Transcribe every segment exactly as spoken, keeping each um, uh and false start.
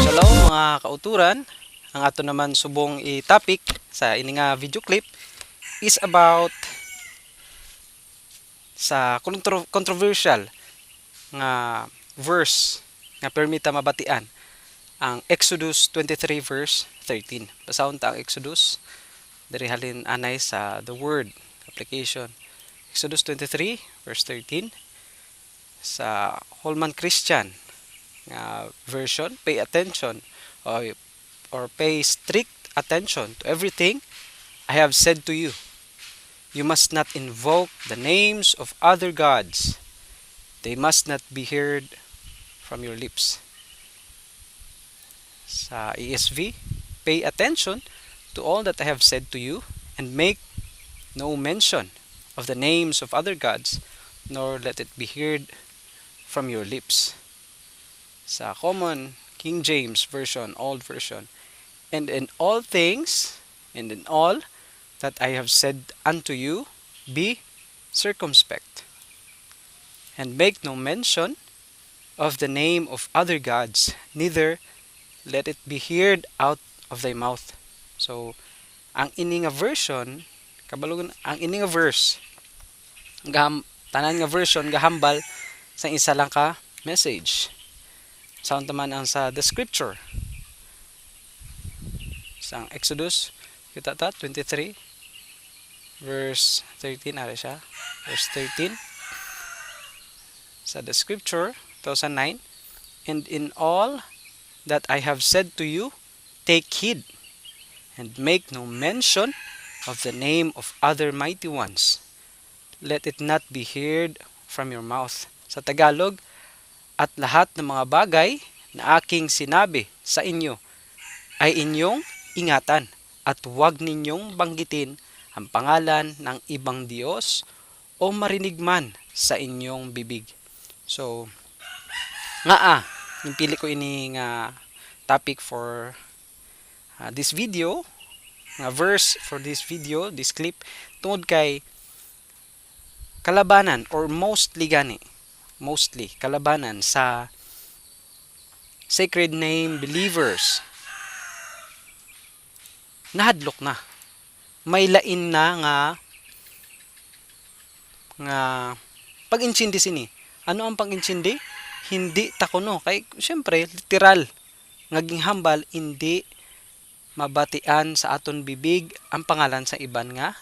Shalom, mga kauturan. Ang ato naman subong i-topic sa ini nga video clip is about sa kontro-, controversial nga verse nga permi ta mabatian, ang Exodus twenty-three verse thirteen. Basahon ta ang Exodus diri halin anay sa The Word application. Exodus twenty-three verse thirteen. Sa Holman Christian nga version, pay attention or, or pay strict attention to everything I have said to you. You must not invoke the names of other gods. They must not be heard from your lips. Sa E S V, pay attention to all that I have said to you, and make no mention of the names of other gods, nor let it be heard from your lips. Sa Common King James Version, Old Version, and in all things, and in all that I have said unto you, be circumspect, and make no mention of the name of other gods, neither let it be heard out of thy mouth. So, ang ini nga version, kabalo gid, ang ini nga verse, gaham-, tanan nga version gahambal sa isa lang ka message. Sa unta man ang sa The Scripture. Sa Exodus, kita ta, twenty-three, verse thirteen, ari siya. Verse thirteen. Sa The Scripture, two thousand nine, "And in all that I have said to you, take heed, and make no mention of the name of other mighty ones. Let it not be heard from your mouth." Sa Tagalog, "At lahat ng mga bagay na aking sinabi sa inyo ay inyong ingatan, at huwag ninyong banggitin ang pangalan ng ibang dios o marinig man sa inyong bibig." So, ngaa ginpili ko ini nga topic for, ah, this video, nga verse for this video, this clip, tungod kay kalabanan, or mostly gani, mostly kalabanan sa sacred name believers nahadlok na. May lain na nga, nga pag-intindi sini. Ano ang pag-intindi? Hindi ta kuno. Kay, siyempre, literal nga ginhambal, hindi mabatian sa aton bibig ang pangalan sa iban nga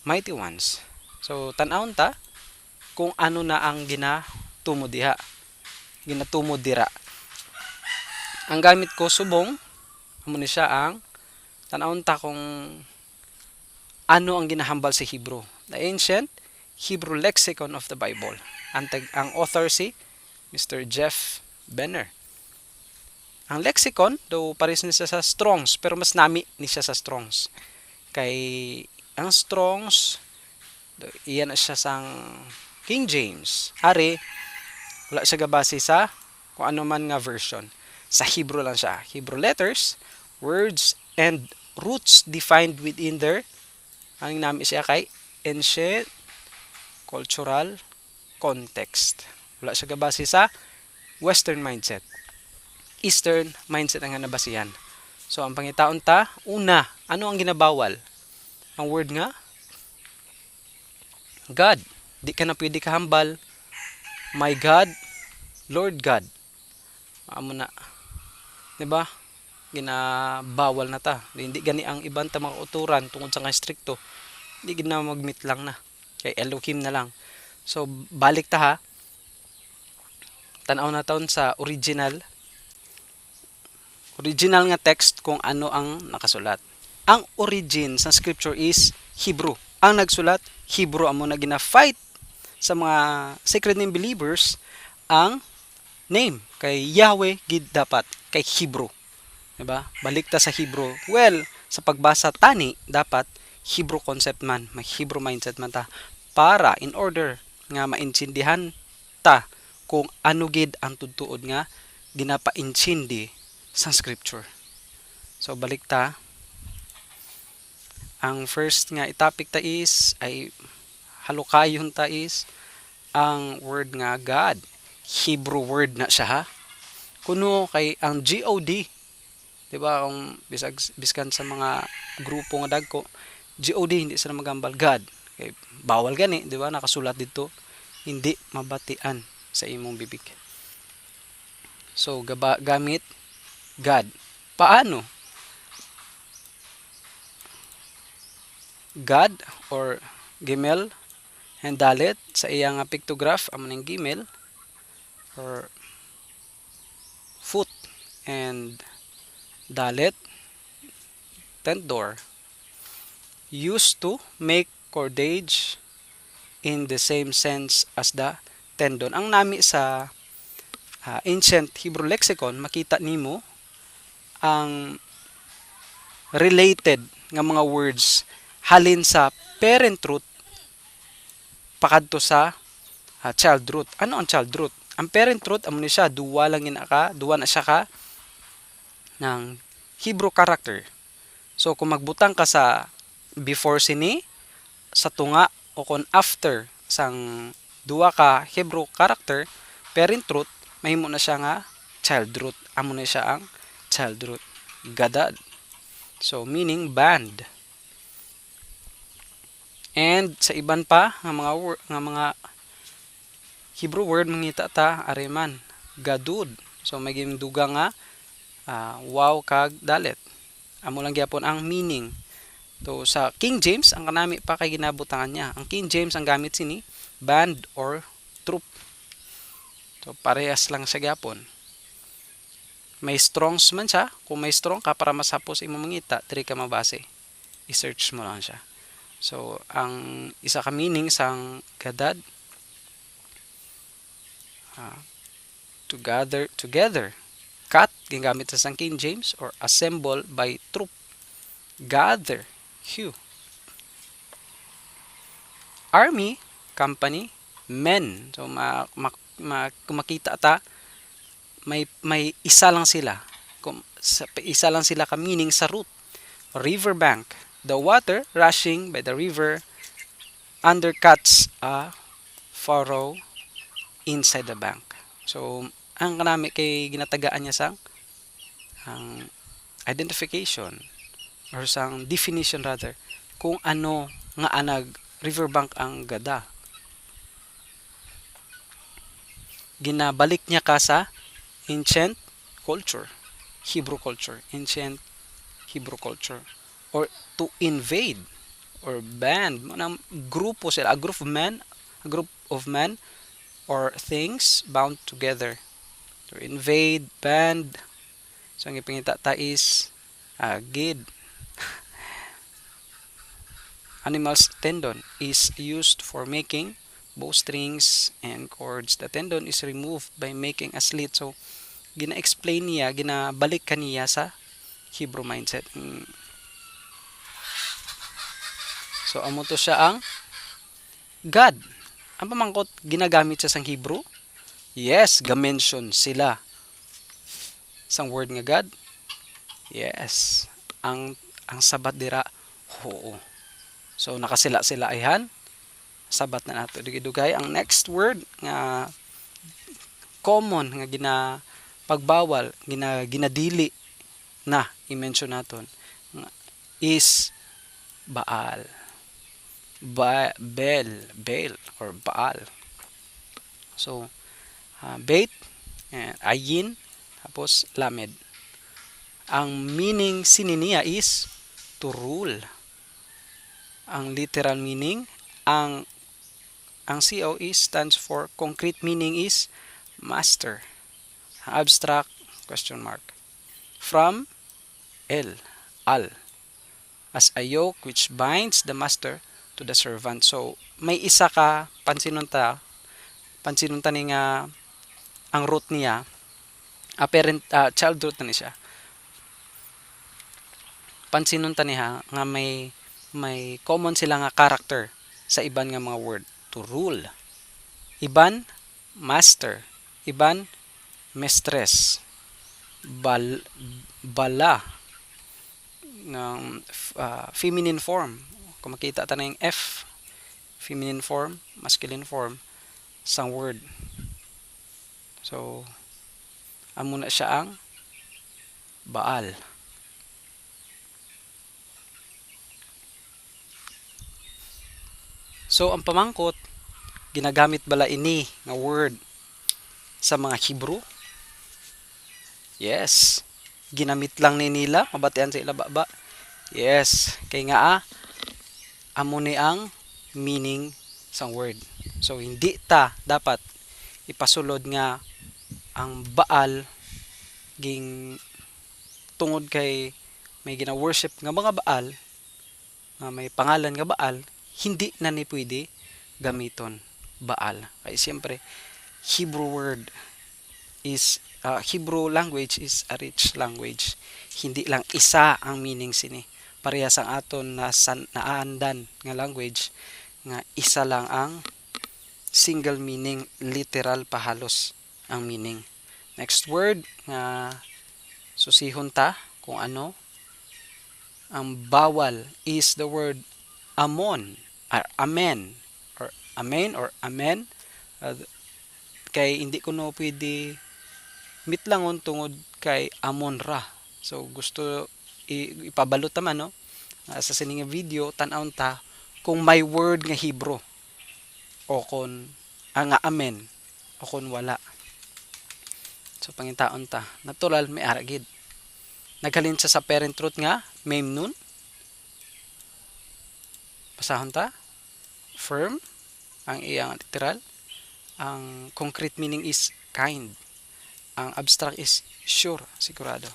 mighty ones. So, tan-awon ta kung ano na ang ginatumod diha. Ginatumod dira. Ang gamit ko subong, amo ni siya ang tan-awon ta kung ano ang ginahambal sa Hebrew. The Ancient Hebrew Lexicon of the Bible. Ang tag-, ang author si Mister Jeff Benner. Ang lexicon, daw pares ni siya sa Strong's, pero mas nami ni siya sa Strong's. Kay ang Strong's, daw, iya na siya sang King James. Ari, wala siya gabase sa kung ano man nga version. Sa Hebrew lang siya. Hebrew letters, words, and roots defined within their, ang nami siya kay ancient cultural context. Wala siya gabase sa Western mindset. Eastern mindset ang nabasihan. So, ang pangitaon ta, una, ano ang ginabawal? Ang word nga God. Di ka na pwede kahambal, "My God, Lord God." Amo na. Di ba? Ginabawal na ta. Hindi gani ang iban ta mga uturan tungod sa nga strikto. Di gid na magmitlang na. Kay Elohim na lang. So, balik ta ha. Tan-aw na taon sa original. Original nga text kung ano ang nakasulat. Ang origin sa scripture is Hebrew. Ang nagsulat, Hebrew, amo na gina-fight sa mga sacred name believers ang name. Kay Yahweh gid dapat, kay Hebrew. Diba? Balik ta sa Hebrew. Well, sa pagbasa tani, dapat Hebrew concept man, may Hebrew mindset man ta. Para, in order nga maintindihan ta kung ano gid ang tudtuod nga ginapaintindi sang scripture. So, balik ta. Ang first nga i-topic ta is, ay halukayon ta is, ang word nga God. Hebrew word na siya, ha? Kuno kay ang G O D, di ba, kung bisag, biskan sa mga grupo nga dagko, G O D, hindi sila maghambal, God. Kay bawal gani, di ba, nakasulat dito, hindi mabatian sa imong bibig. So, gaba-, gamit God. Paano? God or Gimel and Dalet sa iya nga pictograph, amo ning Gimel or foot, and Dalet, tent door, used to make cordage in the same sense as the tendon. Ang nami sa, ah, Ancient Hebrew Lexicon, makita nimo ang related nga mga words halin sa parent root pakadto sa, ah, child root. Ano ang child root? Ang parent root, amo ni siya, duwa lang gina ka, duwa na siya ka ng Hebrew character. So, kung magbutang ka sa before sini, sa tunga, o kung after sang duwa ka Hebrew character, parent root, mahimo na siya nga child root. Amo na siya ang child root. Gadad. So, meaning band. And sa iban pa nga mga wor-, nga mga Hebrew word, mangita ta, ari man, gadud. So, may gindugang nga, ah, waw kag dalet. Amo lang gyapon ang meaning. So, sa King James, ang kanami pa kay ginabutangan niya. Ang King James, ang gamit sini, band or troop. So, parehas lang siya gyapon. May Strong's man siya. Kung may Strong ka, para mas hapos imo mangita, diri ka mabase. I-search mo lang siya. So, ang isa ka meaning sang gadad, ah, to gather together. Kat, ginagamit sa sang King James, or assemble by troop. Gather, Q. Army, company, men. So, ma-, ma-, ma-, kung makita ta, may, may isa lang sila. Kung, sa, isa lang sila ka meaning sa root. River bank, the water rushing by the river undercuts a furrow inside the bank. So, ang kanami kay ginatagaan niya sang, ang identification, or sang definition rather, kung ano nga anag riverbank ang gada. Ginabalik niya ka sa ancient culture, Hebrew culture, ancient Hebrew culture, or to invade or band, mo nang grupo sila, a group of men, a group of men or things bound together. To invade, band. So, ang ipangita ta is, ah, gid. Animal's tendon is used for making bowstrings and cords. The tendon is removed by making a slit. So, gina-explain niya, ginabalik ka niya sa Hebrew mindset. Mm. So, amo to siya ang God. Ang pamangkot, ginagamit siya sang Hebrew? Yes, ga-mention sila sang word nga God. Yes. Ang, ang sabat dira, oo. So, nakasila-sila ayhan. Sabat na nato dugay-dugay. Ang next word nga common nga gina-, pagbawal, gina-, ginadili na i-mention naton nga is Baal. Ba-, Bel, Bel, or Baal. So, ah, Beit, eh, Ayin, tapos Lamed. Ang meaning sini niya is to rule. Ang literal meaning, ang, ang C O is stands for concrete meaning is master. Ang abstract, question mark. From El, Al, as a yoke which binds the master to the servant. So, may isa ka, pansinon ta, pansinon ta ni nga ang root niya, ah, parent, ah, child root na ni siya. Pansinon ta niha nga may, may common sila nga character sa iban nga mga word. To rule. Iban, master. Iban, mistress. Bal-, bala. Ng, ah, feminine form. Kung makita ta na yung F, feminine form, masculine form, sang word. So, Amo na siya ang Baal. So, ang pamangkot, ginagamit bala ini nga word sa mga Hebrew? Yes. Ginamit lang ni nila, mabatian sa ila baba. Yes. Kay nga, ah, amo ni ang meaning sang word. So, hindi ta dapat ipasulod nga ang Baal ging tungod kay may gina-worship nga mga Baal, nga may pangalan nga Baal, hindi na ni pwede gamiton Baal. Kay siyempre, Hebrew word is, ah, Hebrew language is a rich language. Hindi lang isa ang meaning sini. Parehas ang aton na san-, naandan nga language nga isa lang ang single meaning, literal pa halos ang meaning. Next word nga susihon ta kung ano ang bawal is the word amon, or amen, or amen, or amen. Uh, kay hindi ko no pwede mitlangon tungod kay amon ra. So, gusto i-, ipabalot naman, no? Ah, sa sini nga video, tan-awon ta kung may word nga Hebrew o kon, ah, nga amen o kon wala. So, pangintaon ta. Natural, may ara gid. Naghalin siya sa parent root nga mem nun. Basahon ta. Firm ang iyang literal. Ang concrete meaning is kind. Ang abstract is sure, sigurado.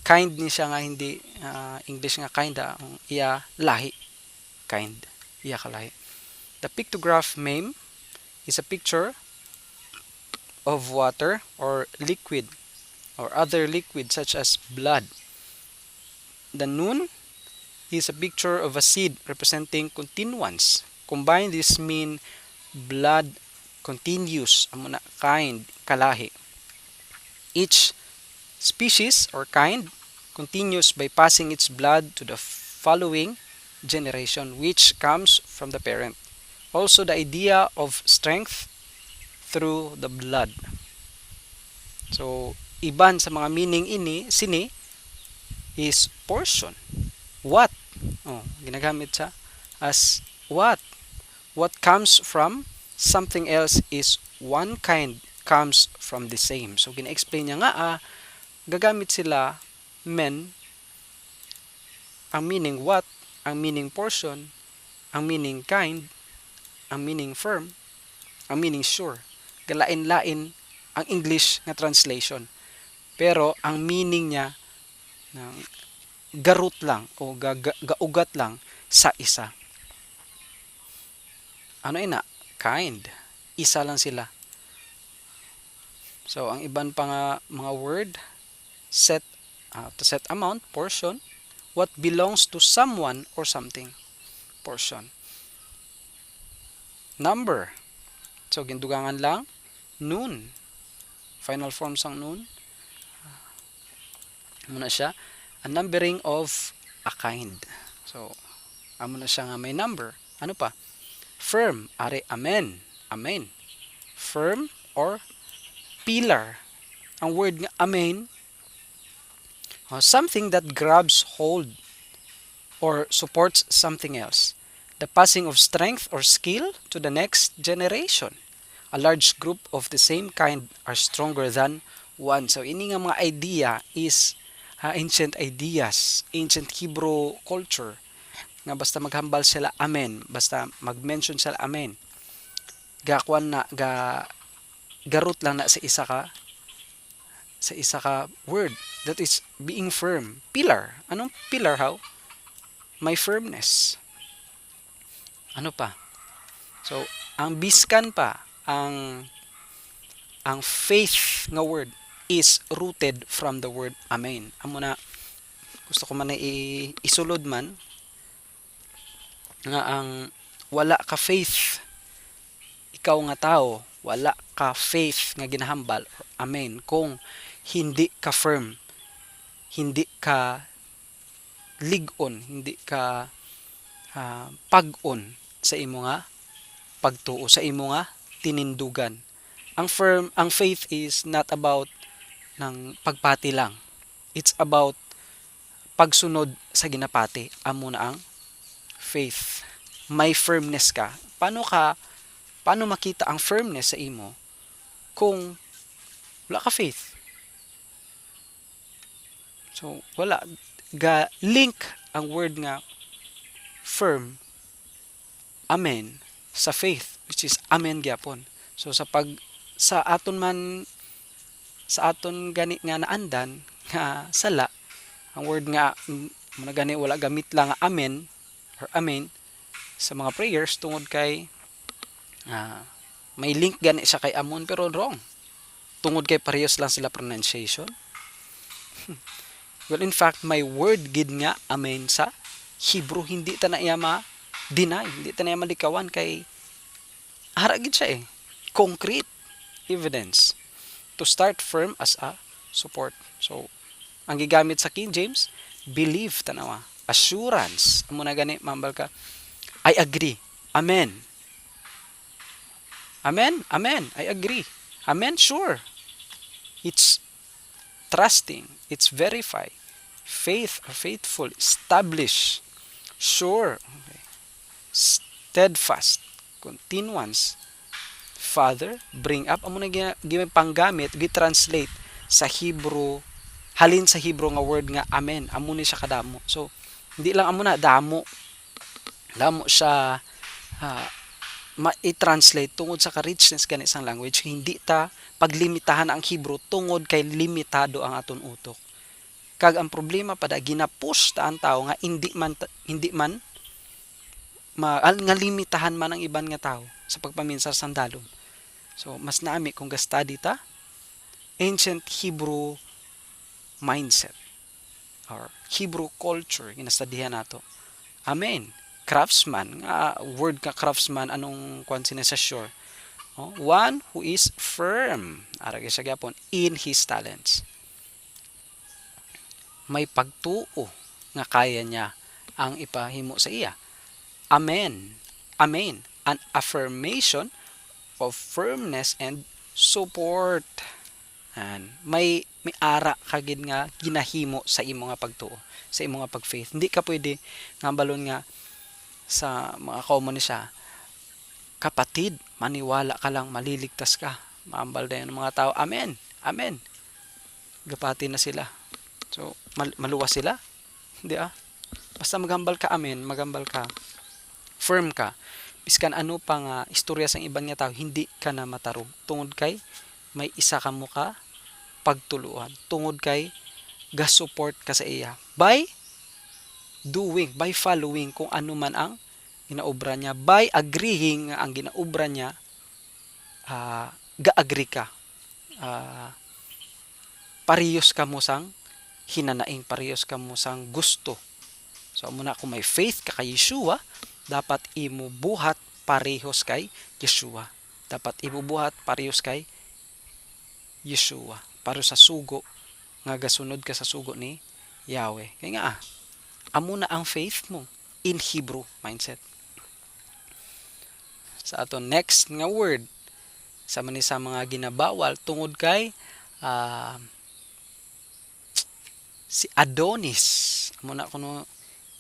Kind ni siya nga hindi, ah, English nga kind, ah, ang iya lahi. Kind. Iya kalahi. The pictograph mem is a picture of water or liquid or other liquid such as blood. The nun is a picture of a seed representing continuance. Combine, this mean blood continues, amo na, kind, kalahi. Each species or kind continues by passing its blood to the following generation, which comes from the parent. Also, the idea of strength through the blood. So, iban sa mga meaning ini, sini, is portion. What? Oh, ginagamit sa as what? What comes from something else is one kind comes from the same. So, gina-explain niya nga, ah, gagamit sila men, ang meaning what, ang meaning portion, ang meaning kind, ang meaning firm, ang meaning sure. Galain-lain ang English nga translation. Pero ang meaning niya, nang garot lang o ga-, ga-, gaugat lang sa isa. Ano ina? Kind. Isa lang sila. So, ang iban pa nga mga word, set, ah, to set amount, portion, what belongs to someone or something, portion. Number. So, gindugangan lang, nun. Final form sang nun. Amo na siya, a numbering of a kind. So, amo na siya nga may number. Ano pa? Firm, ari, amen. Amen. Firm or pillar. Ang word nga amen, uh, something that grabs hold or supports something else. The passing of strength or skill to the next generation. A large group of the same kind are stronger than one. So, ini nga mga idea is, ah, ancient ideas, ancient Hebrew culture, nga basta maghambal sila, amen. Basta mag-mention sila, amen. Gakuan na, ga, garot lang na sa isa ka, sa isa ka word. That is being firm. Pillar. Anong pillar, how? May firmness. Ano pa? So, ang biskan pa, ang, ang faith nga word is rooted from the word amen. Amo na, gusto ko man na i-, isulod man, nga ang wala ka faith, ikaw nga tawo, wala ka faith nga ginahambal, amen, kung hindi ka firm, hindi ka lig-on, hindi ka, ah, pag-on sa imo nga pagtuo, sa imo nga tinindugan. Ang firm, ang faith is not about ng pagpati lang. It's about pagsunod sa ginapati. Amo na ang faith. May firmness ka. Paano ka, paano makita ang firmness sa imo kung wala ka faith? So, wala. Ga-link ang word nga firm, amen, sa faith, which is amen gyapon. So, sa pag, sa aton man, sa aton gani nga naandan nga sala, ang word nga, mm, muna gani wala gamit lang nga amen or amen sa mga prayers tungod kay, ah, may link gani siya kay amon, pero wrong. Tungod kay parehas lang sila pronunciation. Well, in fact, may word gid nga amen sa Hebrew, hindi ta na iya ma-deny, hindi ta na iya malikawan kay ara gid siya eh. Concrete evidence to start firm as a support. So, ang gigamit sa King James, believe, tanawa, assurance. Amo na gani, mambal ka, "I agree. Amen. Amen. Amen. I agree. Amen. Sure." It's trusting. It's verify. Faith or faithful. Establish. Sure. Okay. Steadfast. Continuance. Father, bring up. Amo na gina-, ginapanggamit, gitranslate sa Hebrew, halin sa Hebrew nga word nga amen. Amo ni siya kadamo. So, hindi lang amo na, damo. Damo siya, ah, ma-, i-translate tungod sa ka-richness gani sang language. Hindi ta paglimitahan ang Hebrew tungod kay limitado ang aton utok. Kag ang problema pa da, ginapush ta ang tawo nga hindi man ta-, hindi man ma-, al-, nga limitahan man ang iban nga tawo sa pagpaminsar sang dalom. So, mas nami kung ga-study ta ancient Hebrew mindset or Hebrew culture, ginastudihan nato. Amen. Craftsman, nga word nga craftsman, anong kwan sini sa sure? Oh, one who is firm, ara gyud sa gyapon, in his talents. May pagtuo nga kaya niya ang ipahimo sa iya. Amen. Amen. An affirmation of firmness and support. An, may, may ara ka gid nga ginahimo sa imo nga pagtuo, sa imo nga pag-faith. Hindi ka pwede nga balon nga sa mga common ni siya, "Kapatid, maniwala ka lang, maliligtas ka." Maambal dayon ang mga tao, "Amen, amen." Gapati na sila. So, mal-, maluwas sila. Di ah? Basta maghambal ka, amen, maghambal ka, firm ka. Biskan ano pa nga istorya sang iban nga tawo, hindi ka na matarog. Tungod kay may isa kamo ka pagtuluan. Tungod kay ga-support ka sa iya. By doing, by following kung ano man ang ginaobra niya. By agreeing nga ang ginaobra niya, ah, ga-agree ka. Ah, parehas kamo sang hinanaing, parehas kamo sang gusto. So, amo na, kung may faith ka kay Yeshua, dapat imo buhat parehas kay Yeshua. Dapat imo buhat parehas kay Yeshua. Para sa sugo nga gasunod ka sa sugo ni Yahweh. Kay nga, ah, amo na ang faith mo in Hebrew mindset. Sa ato next nga word, sa man ni sa mga ginabawal tungod kay, ah, si Adonis. Amo na kuno,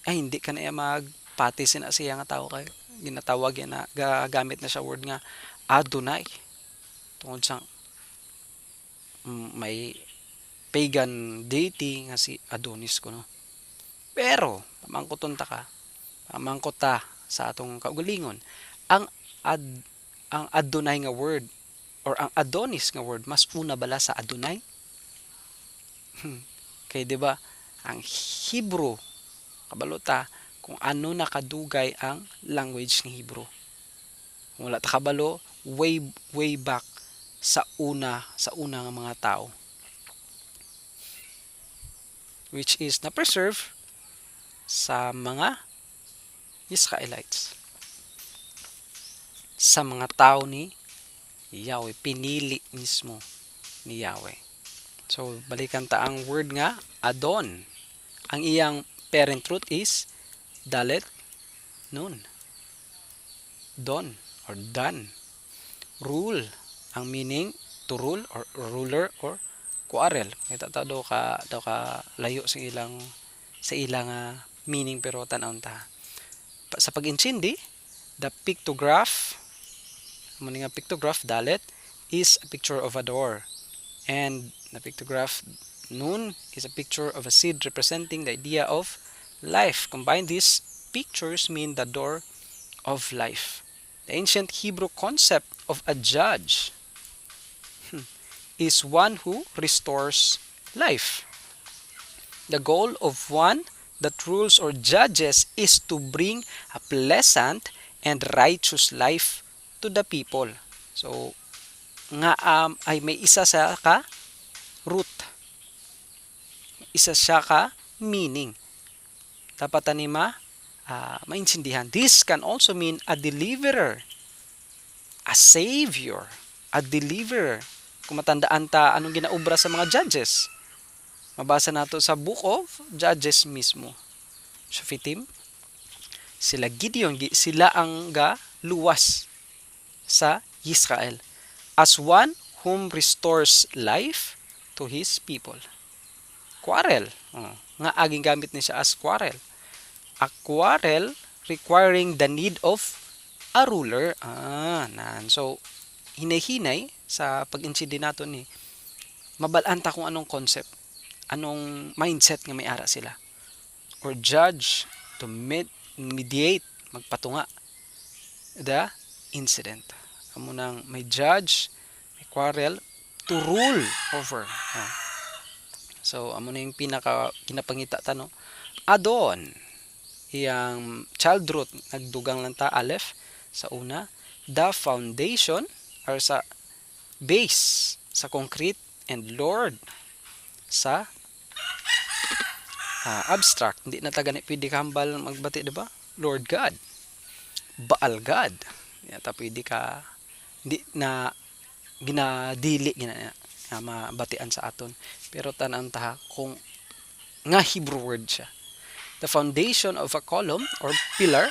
ay, hindi ka na iya magpati sina siya nga tawo kay ginatawag yan na, gagamit na siya word nga Adonai. Tungod sa, mm, may pagan deity nga si Adonis kuno. Pero, pamangkuton ta ka, pamangkot ta sa atong kaugalingon, ang Ad-, ang Adonai nga word or ang Adonis nga word, mas una bala sa Adonai? Hmm. Kay, di ba, ang Hebrew, kabalo ta kung ano nakadugay ang language ni Hebrew. Kung wala ta kabalo, way, way back sa una, sa una nga mga tawo, which is na-preserve sa mga Israelites, sa mga tawo ni Yahweh, pinili mismo ni Yahweh. So, balikan ta ang word nga Adon. Ang iyang parent root is Dalet Nun. Don or Dan. Rule. ang meaning to rule or ruler or quarrel. Kita ta daw ka, daw ka layo sa ilang, sa ilang, ah, meaning, pero tan-awon ta. Pa-, sa pag-intindi, the pictograph, amo ni nga pictograph, Dalet, is a picture of a door. And the pictograph, Nun, is a picture of a seed representing the idea of life. Combined, these pictures mean the door of life. The ancient Hebrew concept of a judge, hmm, is one who restores life. The goal of one that rules or judges is to bring a pleasant and righteous life to the people. So, nga, um, ay may isa sa ka root. Isa siya ka meaning. Dapat ani ma, ah, maintindihan. This can also mean a deliverer, a savior, a deliverer. Kung matandaan ta anong ginaobra sa mga judges, mabasa nato sa Book of Judges mismo. Shoftim, sila Gideon, gi-, sila ang galuwas sa Israel, as one whom restores life to his people. Quarrel, oh, nga aging gamit ni siya as quarrel. A quarrel requiring the need of a ruler. Ah, nan. So, hinay-hinay sa pag-intindi nato ni, mabal-an ta kung anong concept, anong mindset nga may ara sila. Or judge, to med-, mediate, magpatunga the incident. Amo nang may judge, may quarrel, to rule over. Ah. So, amo na yung pinaka ginapangita ta, no? Adon, iyang child root, nagdugang lang ta, Aleph, sa una, the foundation, or sa base, sa concrete, and Lord, sa, ah, abstract. Hindi na ta gani pwede kahambal magbati, di ba? Lord God, Baal God. Hindi na ta pwede ka, hindi na ginadili gina nga mabatian sa aton. Pero tan-awon ta ha kung nga Hebrew word siya. The foundation of a column or pillar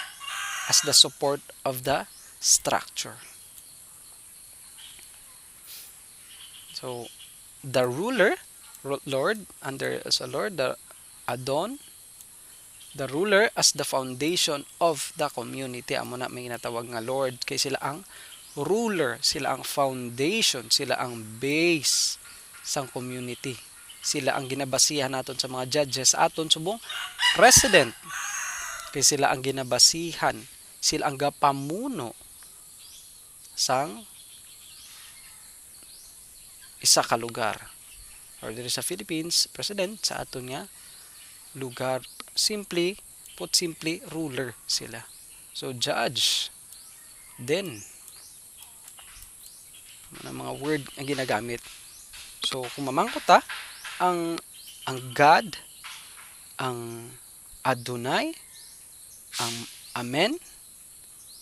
as the support of the structure. So, the ruler, ro-, Lord, under sa Lord, the Adon, the ruler as the foundation of the community. Amo na may ginatawag nga Lord, kay sila ang ruler, sila ang foundation, sila ang base sang community. Sila ang ginabasihan naton sa mga judges, aton subong president. Kay sila ang ginabasihan, sila ang gapamuno sang isa ka lugar. Or diri sa Philippines, president sa aton nga lugar, simply, put simply, ruler sila. So, judge, then, ang mga word ang ginagamit. So, kung mamangkot ta, ang, ang God, ang Adonai, ang Amen,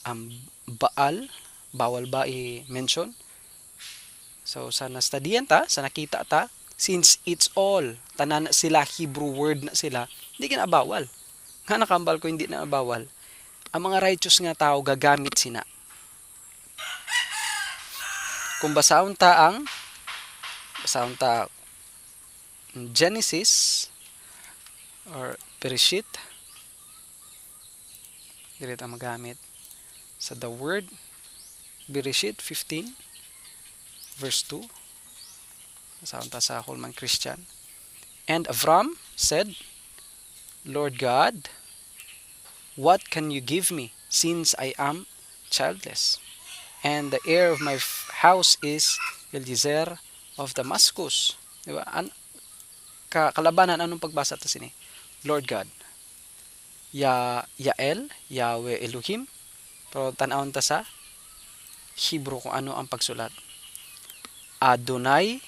ang Baal, bawal ba i-mention? So, sa nastadiyan ta, sa nakita ta, since it's all, tanan na sila, Hebrew word na sila, hindi ginabawal. Nga nakambal ko, hindi na bawal. Ang mga righteous nga tao gagamit sina. Kung basahon ta ang, basahon ta Genesis or Bereshit, diri ta magamit sa the word, Bereshit fifteen, verse two. Basahon ta sa Holman Christian. And Avram said, "Lord God, what can you give me, since I am childless? And the heir of my f-, house is Eliezer of Damascus." Di ba? An-, ka-, kalabanan, anong pagbasa ta sini? Lord God. Ya-, Yael, Yahweh Elohim. Pero tan-awon ta sa Hebrew kung ano ang pagsulat. Adonai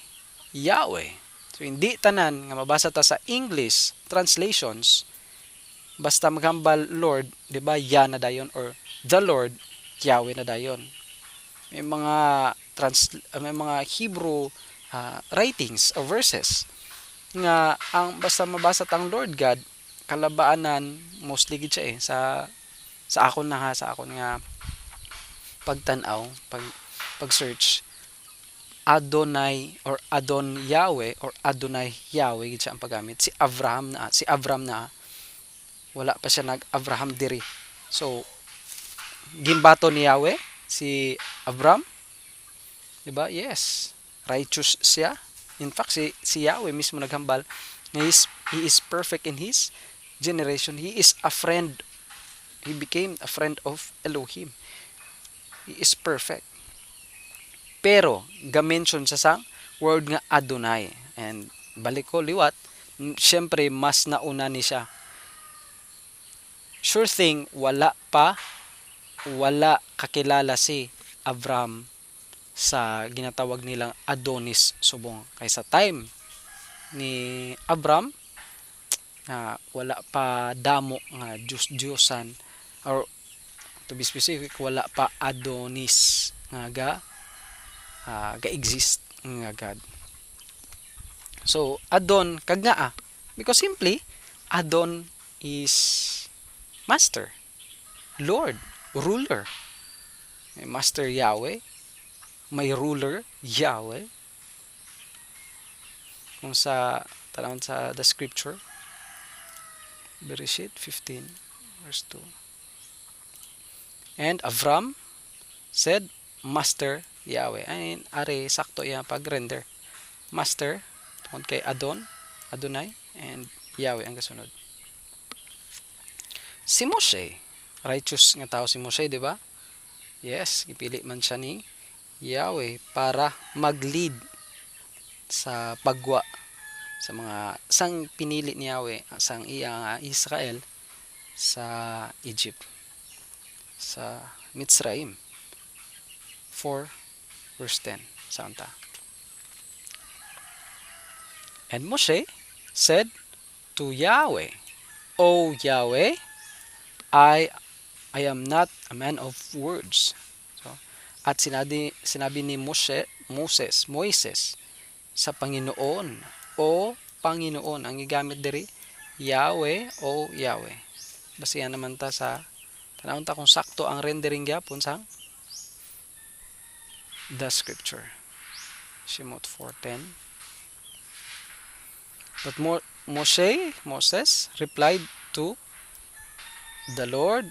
Yahweh. So, hindi tanan nga mabasa ta sa English translations, basta maghambal Lord, di ba, Yah na dayon, or the Lord, Yahweh na dayon. May mga trans-, may mga Hebrew, ah, writings or verses nga ang basta mabasa tang Lord God, kalabaanan, mostly gid siya eh, sa, sa akon na ha, sa akon nga pagtan-aw, pag, pag-search, Adonai or Adon Yahweh or Adonai Yahweh gid siya ang paggamit. Si Abraham na, si Abram na, wala pa siya nag-Abraham diri. So, gimbaton ni Yahweh si Abram, di ba? Yes, righteous siya. In fact, si, si Yahweh mismo naghambal nga he's, he is perfect in his generation. He is a friend. He became a friend of Elohim. He is perfect. Pero, ga-mention siya sang word nga Adonai. And balik ko liwat, n-, siyempre, mas nauna ni siya. Sure thing, wala pa, wala kakilala si Abram sa ginatawag nilang Adonis subong. Kay sa time ni Abram, nga wala pa damo nga diyos-diyosan, or to be specific, wala pa Adonis nga ga, ah, ga-exist nga god. So, Adon kag ngaa, because simply, Adon is master, lord, ruler. May master Yahweh, may ruler Yahweh. Kung sa, tanawon sa the scripture, Bereshit fifteen, verse two. And Avram said, "Master Yahweh." Ay, ari sakto iya pag-render. Master, tungod kay Adon, Adonai, and Yahweh ang kasunod. Si Moshe, righteous nga tawo si Moshe, di ba? Yes, gipili man siya ni Yahweh para mag-lead sa paggwa sa mga, sang pinili ni Yahweh, sang iya nga Israel sa Egypt, sa Mitzrayim. Four verse ten, sa unta. And Moshe said to Yahweh, "O Yahweh, I, I am not a man of words." So, at sinabi, sinabi ni Moshe, Moses, Moises, sa Panginoon, "O Panginoon," ang gigamit diri, "Yahweh, O Yahweh." Basihan naman ta sa, tanawon ta kung sakto ang rendering gyapon sang the scripture. Shemot four ten. But Mo-, Moshe, Moses, replied to the Lord,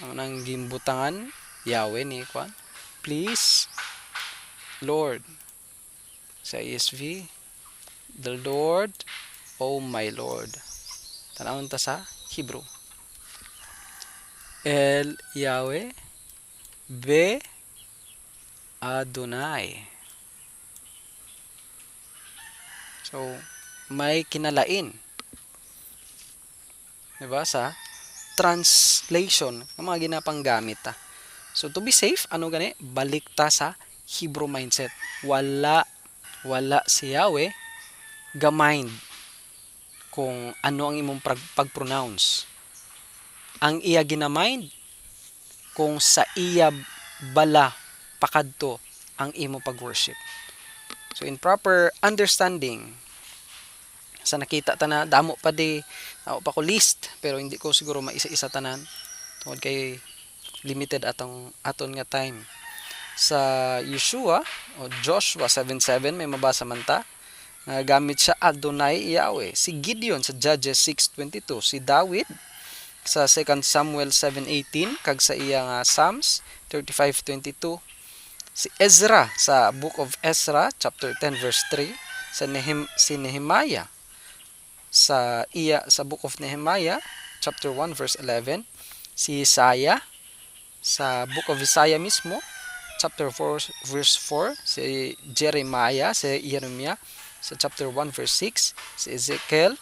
ang nang gimbutangan, Yahweh ni kwan, "Please, Lord." Sa E S V, "The Lord, oh my Lord." Tanawon ta sa Hebrew. "El Yahweh be Adonai." So, may kinalain, di ba, sa translation nga mga ginapanggamit ta. So, to be safe, ano gani? Balik ta sa Hebrew mindset. Wala, wala si Yahweh ga-mind kung ano ang imong prag-, pag-pronounce. Ang iya gina-mind kung sa iya bala pakadto ang imo pag-worship. So, in proper understanding, sa nakita ta na, damo pa di, ako pa ko list, pero hindi ko siguro maisa-isa tanan tungod kay limited atong aton nga time. Sa Yeshua o Joshua seven seven, may mabasa man ta nga gamit siya, "Adonai Yahweh." Si Gideon sa Judges six twenty-two, si David sa Second Samuel seven eighteen, kag sa iya nga Psalms thirty-five twenty-two, si Ezra sa Book of Ezra chapter ten verse three, sa Nehem-, si Nehemiah sa iya, sa Book of Nehemiah chapter one verse eleven, si Isaiah sa Book of Isaiah mismo, chapter four, verse four, si Jeremiah, si Jeremiah, sa chapter one, verse six, si Ezekiel,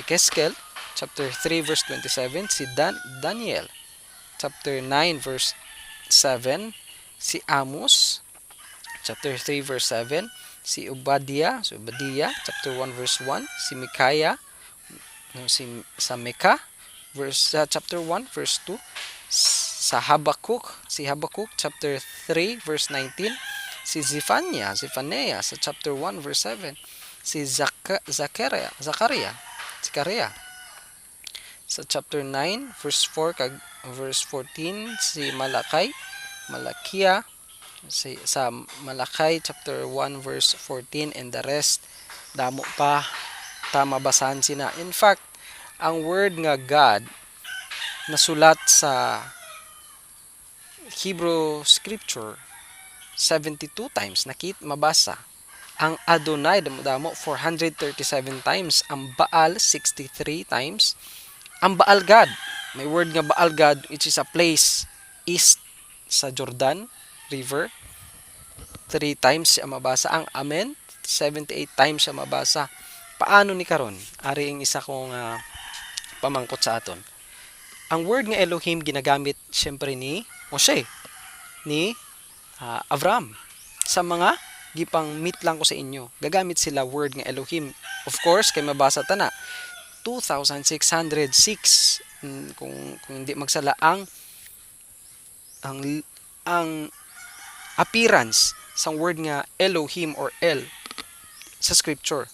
Ezekiel, chapter three, verse twenty-seven, si Dan-, Daniel, chapter nine, verse seven, si Amos, chapter three, verse seven, si Obadiah, si Obadiah, chapter one, verse one, si Micaiah, no, si, sa Micah, verse, sa chapter one, verse two, sa Habakkuk, si Habakkuk, chapter three, verse nineteen, si Zephaniah, Zephaniah, sa chapter one, verse seven, si Zaka-, Zakaria-, Zakaria, Zakaria, sa chapter nine, verse four kag verse fourteen, si Malachi, Malakia, Si, sa Malachi chapter one verse fourteen and the rest, damo pa ta mabasahan sina. In fact, ang word nga God nasulat sa Hebrew scripture seventy-two times nakit mabasa. Ang Adonai, damo-damo, four hundred thirty-seven times. Ang Baal, sixty-three times. Ang Baal God, may word nga Baal God, which is a place east sa Jordan River, three times siya mabasa. Ang Amen, seventy-eight times siya mabasa. Paano ni karon? Ari ang isa kong, ah, pamangkot sa aton. Ang word nga Elohim ginagamit siyempre ni Moshe, ni, ah, Avram, sa mga gipangmitlang ko sa inyo. Gagamit sila word nga Elohim. Of course, kay mabasa ta na. Two thousand six hundred six, mm, kung, kung hindi magsala, ang, ang, ang appearance sang word nga Elohim or El sa scripture.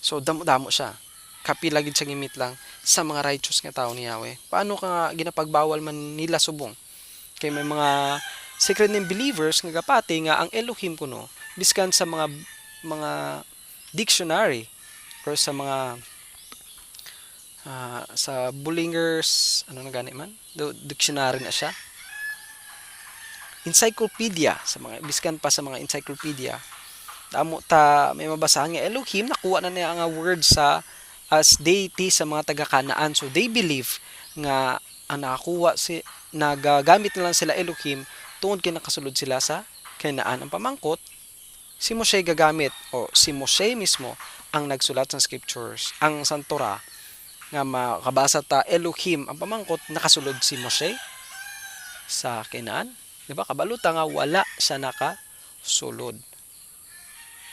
So, damo-damo siya. Kapila gid siya gimitlang sa mga righteous nga tawo ni Yahweh. Paano ka nga ginapagbawal man nila subong? Kay may mga Sacred Name believers nga gapati nga ang Elohim kuno, biskan sa mga, mga dictionary or sa mga, ah, sa Bullinger's, ano na gani man? Do, dictionary na siya. Encyclopedia, sa mga, biskan pa sa mga encyclopedia, damo ta may mabasahan nga Elohim, nakuha na niya nga word sa, as deity sa mga taga-Canaan. So, they believe nga ang nakakuha si, nagagamit na lang sila Elohim tungod kay nakasulod sila sa Canaan. Ang pamangkot, si Moshe gagamit, o si Moshe mismo ang nagsulat sa scriptures, ang sa Torah, nga makabasa ta Elohim. Ang pamangkot, nakasulod si Moshe sa Canaan? Di ba? Kabalo ta nga wala siya nakasulod.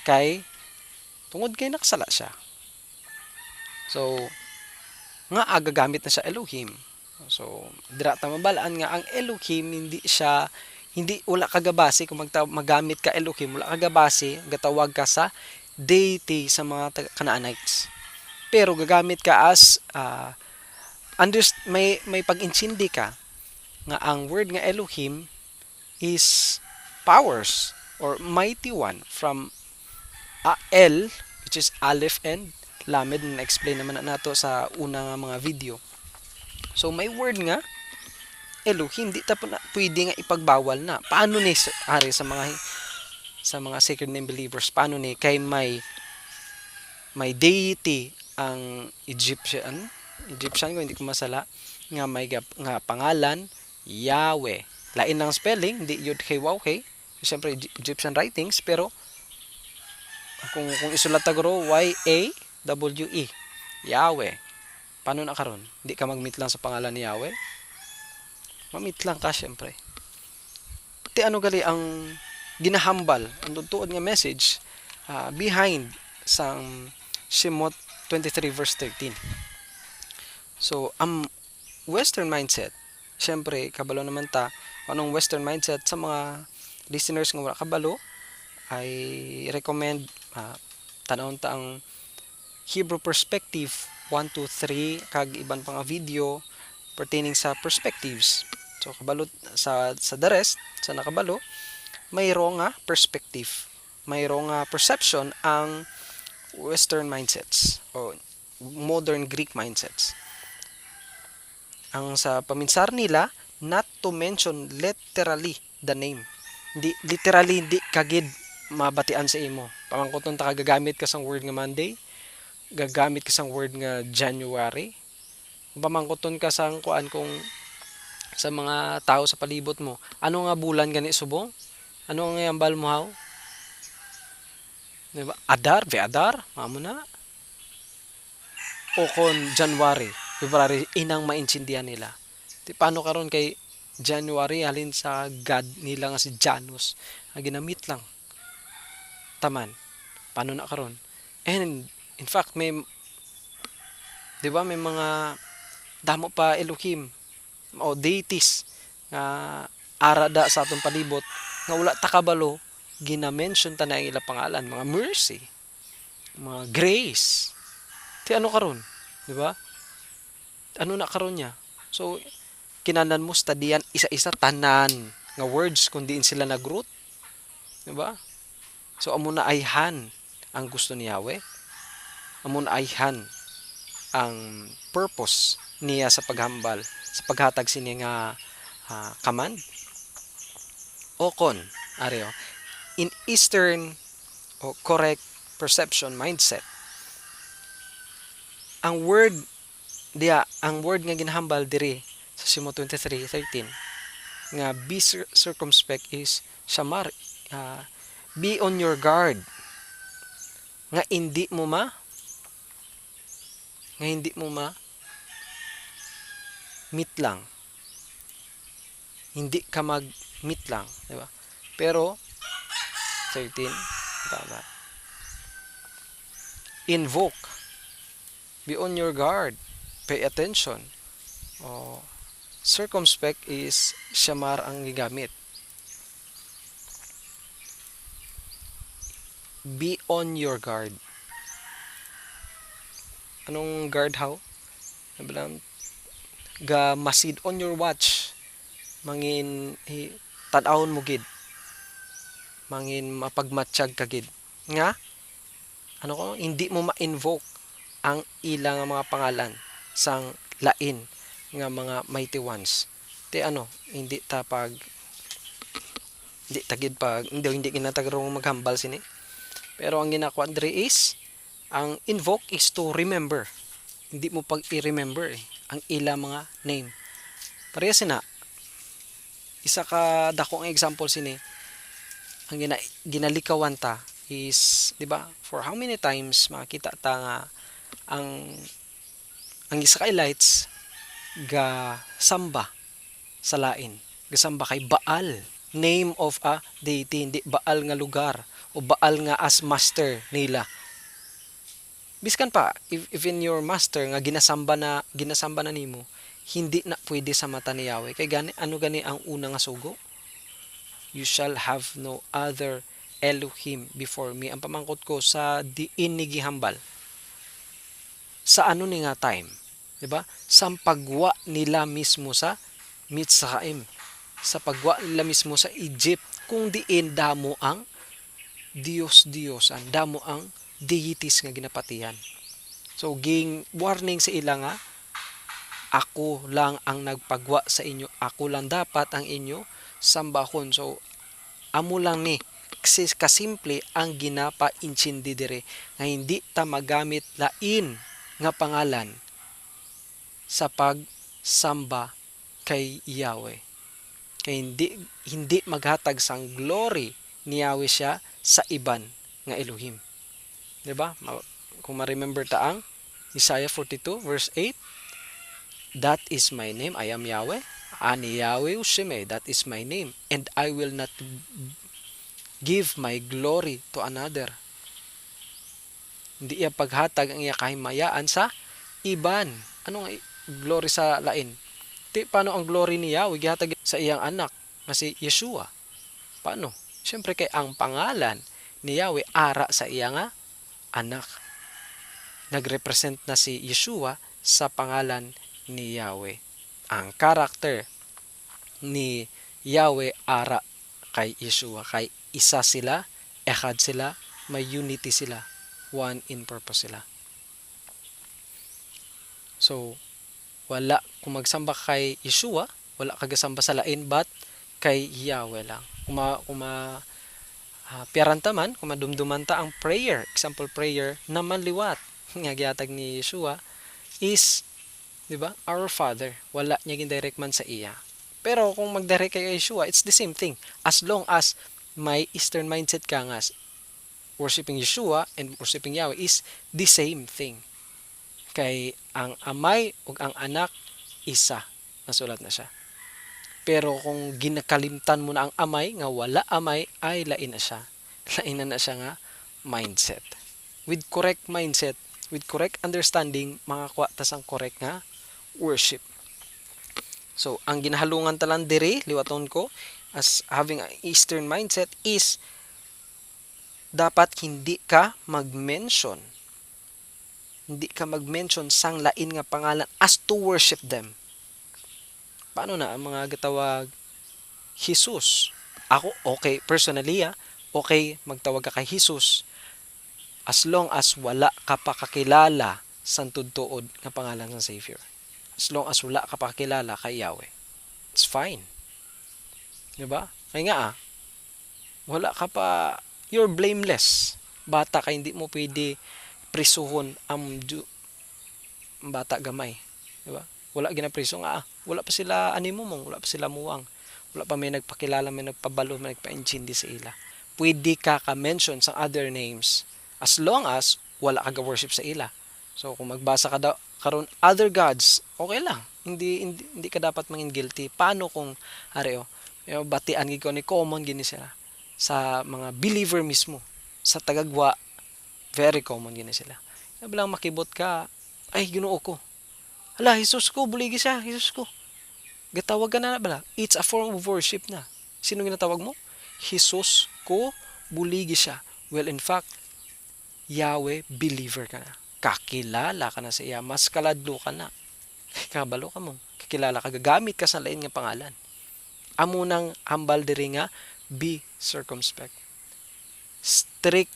Kay, tungod kay nakasala siya. So, nga agagamit na siya Elohim. So, dira ta mabalaan nga ang Elohim hindi siya, hindi, wala ka gabasi kung magta-, magamit ka Elohim, wala ka gabasi, gatawag ka sa deity sa mga taga-, Canaanites. Pero gagamit ka as, ah, underst-, may, may pag-intindi ka nga ang word nga Elohim is powers or mighty one from, ah, El, which is Aleph and Lamed, na-explain naman na nato sa una nga mga video. So, may word nga Elohim, di ta po na, pwede nga ipagbawal na. Paano ni sa, ari sa mga, sa mga Sacred Name believers? Paano ni kay may, may deity ang Egyptian, Egyptian, kung hindi ko masala, nga may gap-, nga pangalan Yahweh. Lain lang spelling, di Yud Kay Waw Kay. Siyempre, Egy-, Egyptian writings, pero kung, kung isulat ta guro, Y A W E. Yahweh. Paano na karon? Di ka magmitlang sa pangalan ni Yahweh? Mamitlang ka, siyempre. Ti ano gali ang ginahambal, ang tuod nga message, ah, behind sang Shemot twenty-three verse thirteen? So, ang Western mindset, siyempre, kabalo naman ta kung anong Western mindset. Sa mga listeners nga wala kabalo, I recommend, ah, tan-awon ta ang Hebrew Perspective one, two, three, kag iban pa nga video pertaining sa perspectives. So, kabalo sa, sa the rest, sa nakabalo, may wrong nga perspective, may wrong nga perception ang Western mindsets o modern Greek mindsets. Ang sa paminsar nila, not to mention literally the name. Di, literally, di ka gid mabatian sa imo. Pamangkuton ta ka, gagamit ka sang word nga Monday, gagamit ka sang word nga January. Kung pamangkuton ka sang kuan, kung sa mga tawo sa palibot mo, ano nga bulan gani subong? Ano nga hambal mo, haw? Di ba? Adar, Ve Adar, amo na. O kon January, February, inang maintindihan nila. Di, paano karon kay January halin sa god nila nga si Janus, nga ginamit lang? Taman. Paano na karon? And, in fact, may, di ba, may mga damo pa Elohim o deities nga ara da sa atong palibot nga wala ta kabalo, ginamention ta na ang ila pangalan, mga Mercy, mga Grace. Ti ano karon, di ba? Ano na karon niya? So, kinahanglan mo studian isa-isa tanan nga words kung diin sila nag-root. Di ba? So, amo na ayhan ang gusto ni Yahweh. Amo na ayhan ang purpose niya sa paghambal, sa paghatag sini nga, ah, command. O kon, ari, oh, in Eastern o correct perception mindset, ang word diya, ang word nga ginahambal diri sa Shemot twenty-three thirteen, nga be cir-, circumspect is shamar, ah, be on your guard, nga hindi mo ma-, nga hindi mo ma-, mitlang. Hindi ka mag-mitlang, di ba? Pero, thirteen, tama. Invoke. Be on your guard. Pay attention. Oh, circumspect is shamar ang gigamit. Be on your guard. Anong guard, how? Sabi lang, ga masid on your watch. Mangin, hi-, tan-awon mo gid. Mangin mapagmatsyag ka gid. Nga, ano ko, hindi mo ma-invoke ang ila nga mga pangalan sang lain nga mga mighty ones. Ti ano, hindi ta pag, hindi ta gid pag, hindi, hindi gid na ta garo maghambal sini. Pero ang ginakuha diri is, ang invoke is to remember. Hindi mo pag i-remember, eh, ang ila mga name. Pareha sina, isa ka dako nga example sini, ang gina-, ginalikawan ta is, di ba, for how many times makita ta nga ang, ang Israelites ga samba sa lain, ga samba kay Baal, name of a deity, hindi Baal nga lugar o Baal nga as master nila. Biskan pa, if, even your master nga ginasamba na, ginasamba na nimo, hindi na pwede sa mata ni Yahweh. Kay gani, ano gani ang una nga sugo? "You shall have no other Elohim before me." Ang pamangkot ko, sa diin ni gihambal? Sa ano ni nga time? Di ba? Sa pagwa nila mismo sa Mitzrayim, sa pagwa nila mismo sa Egypt, kung diin damo ang dios-diosan, damo ang deities nga ginapatihan. So, ging warning sa ila nga, "Ako lang ang nagpagwa sa inyo, ako lang dapat ang inyo sambahon." So, amo lang ni, kasi kasimple ang ginapaintindi diri, nga hindi ta magamit lain nga pangalan sa pagsamba kay Yahweh. Kay hindi, hindi maghatag sang glory ni Yahweh siya sa iban nga Elohim. Di ba? Ma-, kung ma-remember ta ang Isaiah forty-two verse eight, "That is my name, I am Yahweh, Ani Yahweh Ushime, that is my name, and I will not give my glory to another." Hindi iya paghatag ang iya kahimayaan sa iban. Ano nga i-, glory sa lain? Ti, paano ang glory ni Yahweh gihatag sa iyang anak nga si Yeshua? Paano? Siyempre, kay ang pangalan ni Yahweh ara sa iya nga anak. Nagrepresent na si Yeshua sa pangalan ni Yahweh. Ang character ni Yahweh ara kay Yeshua, kay isa sila, echad sila, may unity sila, one in purpose sila. So, wala, kung magsamba ka kay Yeshua, wala ka gasamba sa lain but kay Yahweh lang. Kung ma-, kung ma-, ah, piyaran ta man, kung madumduman ta ang prayer, example prayer naman liwat nga gihatag ni Yeshua is, di ba, "Our Father." Wala niya gindirect man sa iya. Pero kung magdirect kay Yeshua, it's the same thing. As long as may Eastern mindset ka nga s-, worshiping Yeshua and worshiping Yahweh is the same thing. Kay ang Amay ug ang Anak isa, nasulat na siya. Pero kung ginakalimtan mo na ang Amay, nga wala Amay, ay lain na siya. Lain na na siya nga mindset. With correct mindset, with correct understanding, makakuha ta sang correct nga worship. So, ang ginahalungan ta lang diri, liwaton ko, as having an Eastern mindset is dapat hindi ka mag-mention. Hindi ka mag-mention sang lain nga pangalan as to worship them. Paano na ang mga gatawag Jesus? Ako, okay, personally, ah, Okay, magtawag ka kay Jesus as long as wala ka pa kakilala sang tudtuod nga pangalan sang Savior. As long as wala ka pa kakilala kay Yahweh, it's fine. Di ba? Kay nga, ah, wala ka pa, you're blameless. Bata ka, hindi mo pwede prisuhon ang Ju-, ang bata gamay. Di ba? Wala ginapriso nga, ah, wala pa sila animumong, wala pa sila muwang. Wala pa may nagpakilala, may nagpabalo, may nagpaintindi sa ila. Pwede ka ka-mention sa other names as long as wala ka ga-worship sa ila. So, kung magbasa ka daw karon other gods, okay lang. Hindi, hindi, hindi ka dapat mangin guilty. Paano kung, ari, oh, may batian gid ko ni, common gini sila sa mga believer mismo. Sa tagagwa, very common gini sila. Nga bilang makibot ka, "Ay, Ginoo ko. Hala, Jesus ko, buligi siya, Jesus ko." Gatawag ka na bala. It's a form of worship na. Sino ginatawag mo? "Jesus ko, buligi siya." Well, in fact, Yahweh believer ka na. Kakilala ka na sa iya. Mas kaladlo ka na. Kabalo ka mo. Kakilala ka, gagamit ka sa lain nga pangalan. Amo nang hambal diri nga be circumspect. Strict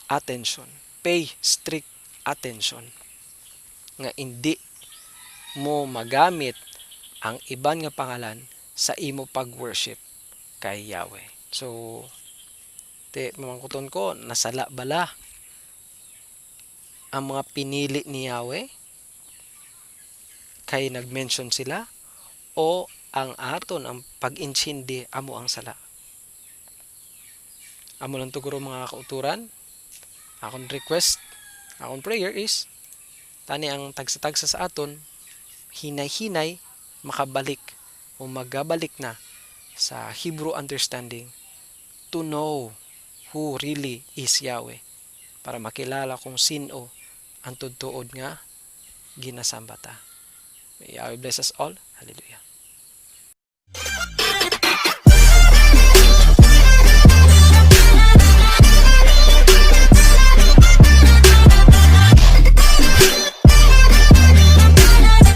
attention. Pay strict attention nga indi mo magamit ang iban nga pangalan sa imo pag-worship kay Yahweh. So, ti, mamangkuton ko, nasala bala ang mga pinili ni Yahweh kay nag-mention sila, o ang aton ang pag-intindi amo ang sala? Amo lang to, guro, mga kauturan. Akon request, akon prayer is, tani ang tagsa-tagsa sa aton, hinay-hinay makabalik o magabalik na sa Hebrew understanding to know who really is Yahweh, para makilala kung sin-o ang tudtuod nga ginasamba ta. May Yahweh bless us all. Hallelujah.